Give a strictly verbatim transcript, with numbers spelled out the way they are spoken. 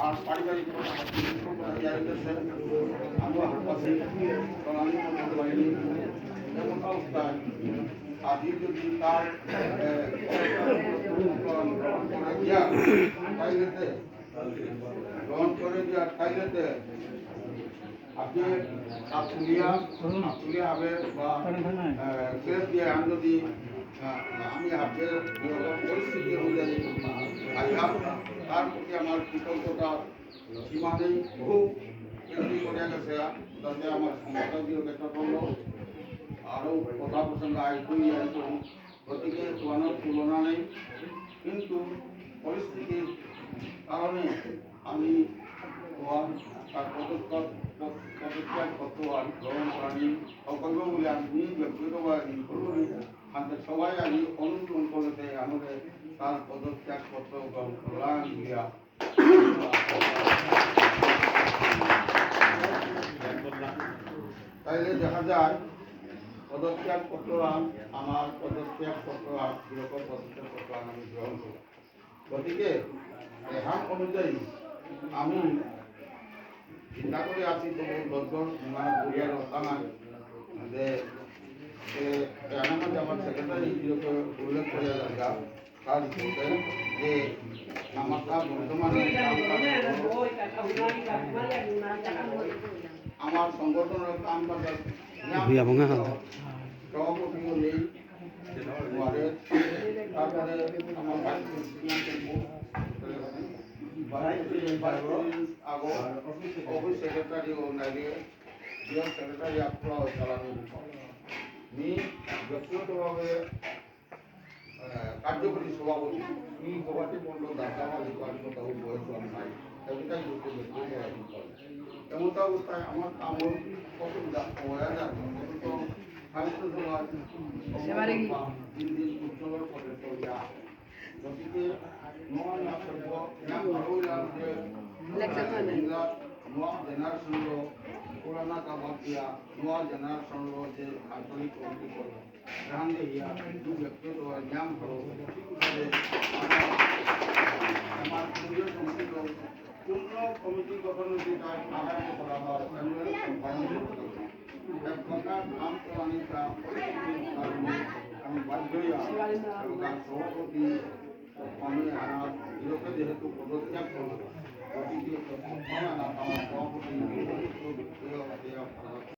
আর পারিবারিক কোনো হাত থেকে কোনো কোনো ইয়ে হইতেছে, আমরা হাত পাচ্ছি, কারণ আমি কোনো বাড়ি নেই। এমন অবস্থায় আজি যদি তার, এ, গ্রহণ করে দিয়া, তাইলে তে, গ্রহণ করে দিয়া, তাইলে তে, আপনি আশুলিয়া, আশুলিয়া হবে বা, এ, কেস দিয়ে আমি যদি, আ, আমি হাতে পরিস্থিতি অনুযায়ী আইয়া, তার প্রতি আমার কৃতজ্ঞতা সীমা নেই, বহু বৃদ্ধি করে গেছে, যাতে আমার সংবাদ দিয়ে একটা করলো, আরও কথা প্রসঙ্গে আয় করি, আয় করি। গতিকে তোমার তুলনা নেই, কিন্তু পরিস্থিতির কারণে আমি তোমার তার পদত্যাগ, পদত্যাগ পত্র আর গ্রহণ করানি অকল্প বলে আমি ব্যক্তিগতভাবে করবো। আমি সবাই আমি অনুমোদন করতে আমাদের তার পদত্যাগ পত্র গ্রহণ করলাম দিয়া তাইলে দেখা যায় পদত্যাগ পত্র আন, আমার পদত্যাগ পত্র আন, বিরোধী পদত্যাগ পত্র আন আমি গ্রহণ করি। গতিকে এহান অনুযায়ী আমি চিন্তা করে আছি তবু দশজন মানে পরিয়ার তামার যে এ, এহান আমার সেক্রেটারি বিরোধী উল্লেখ করিয়া যাওয়া। কাজ করতে যে আমার তা বর্তমানে আমার সংগঠনের কাম কাজ ভুয়া ভঙা হালদা। সভাপতিও নেই, ওয়ার্ডের, তারপরে আমার ভাইস প্রেসিডেন্ট, ভাইস প্রেসিডেন্ট আগো, অফিস সেক্রেটারিও নাই, জেনারেল সেক্রেটারি আপনারা চালানো। মি ব্যক্তিগতভাবে আহ, কার্যকরী সভাপতি, মি সভাপতি মণ্ডল দাতা আমার যে কার্যকর্তা হয়ে বয়স আমার নাই, এমনটাই করতে ব্যক্তি করা যেতে পারে। এমনটা অবস্থায় আমার কামড় কত দা-, হয়ে যাবে, কত তো সাহিত্য সমাজ, সেবারে কি? দিন দিন উজ্জ্বল করে চলবে। গতিকে নোয়া না সভ্য, না ভালো লাগবে। লেকচার তো নেই। নোয়া জেনারেশন লো, পুরানা কা বাদ দিয়া, নোয়া জেনারেশন লো যে আঞ্চলিক কমিটি করবে। জাহাঙ্গীর ইয়া, দু ব্যক্তিগত নিয়ম হলো, ঠিক আছে, আমার, আমার পুজো সমিতি তো পূর্ণ কমিটি গঠন হতে চায়, আগামী সভা বা অ্যানুয়াল কনফারেন্স করতে হবে। এক প্রকার কাম করানি তা পরিস্থিতির কারণে আমি বাধ্য হইয়া এবং তার সভাপতি আমি আমার বিরুদ্ধে যেহেতু পদত্যাগ করবো, গতিকে আমার সভাপতি